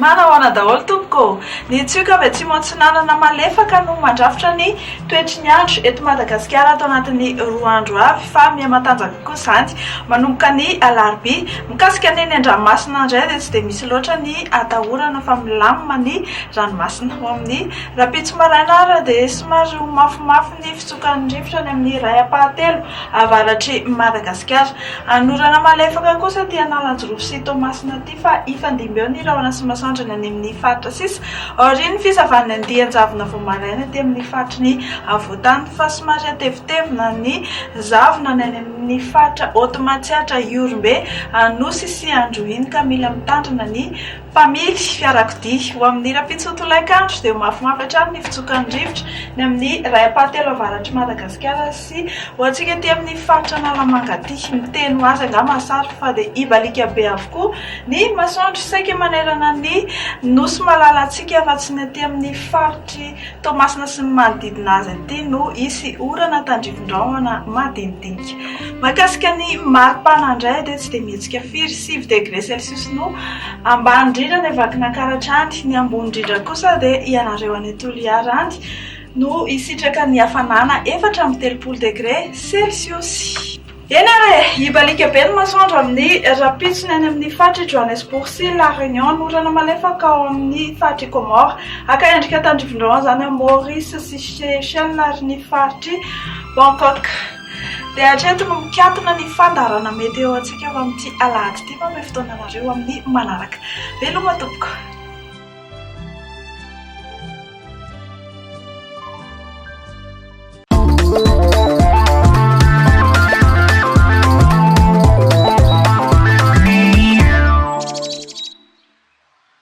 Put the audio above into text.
Manahoana daholo tompoko ô! Ny tsioka avy atsimo atsinanana malefaka no mandrafitra ny toetry ny andro eto Madagasikara ato anatin'ny roa andro avy fa miha-matanjaka koa izany manomboka ny alarobia. Mikasika ny eny an-dranomasina indray dia tsy dia misy loatra ny atahorana fa milamina ny ranomasina. Ho amin'ny rahampitso maraina ary dia somary ho mafimafy ny fitsokan'ny rivotra any amin'ny iray ampahatelo avaratr'i Madagasikara. Hanorana malefaka kosa aty Analanjirofo sy Toamasina aty. fa hifandimby eo ny rahona sy masoandro ny any amin'ny faritra sisa aorian'ny fisavan'ny andian-javona vao maraina aty amin'ny faritry ny afovoantany fa somary hatevintevina ny zavona ny any amin'ny faritra Haute Matsiatra, Ihorombe, Anosy sy Androhiny ka mila mitandrina ny mpamily fiarakodia. Ho amin'ny rahampitso tolakandro dia ho mafimafy hatrany ny fitsokan'ny rivotra ny amin'ny iray ampahatelo avaratr'i Madagasikara sy ho antsika aty amin'ny faritra Analamanga aty. Miteny ho azy angamba ny sary fa dia hibaliaka be avokoa ny masoandro saika manerana ny nosy malalantsika afa-tsy ny aty amin'ny faritr'i Toamasina sy ny manodidina azy aty no hisy orana tandrifin-drahona madinidinika. Mahakasika ny maripana indray dia tsy dia mihetsika firy, 9 degré celsius no ambany indrindra any Vakinankaratra any, ny ambony indrindra kosa dia ianareo any Toliara any no hisitraka ny hafanana 34 degre selsiosy. Eny ary e! Hibaliaka be ny masoandro amin'ny rahampitso ny any amin'ny faritr'i Johannesburg sy La Réunion, ny orana malefaka ao amin'ny faritr'i Comores. Haka endrika tandrifin-drahona izany ao Maurice sy Seychelles ary ny faritr'i Bangkok. Dia hatreto no mikatona ny fandaharana météo antsika ho amin'ity alahady ity. Manome fotoana anareo amin'ny manaraka. Veloma tompoko!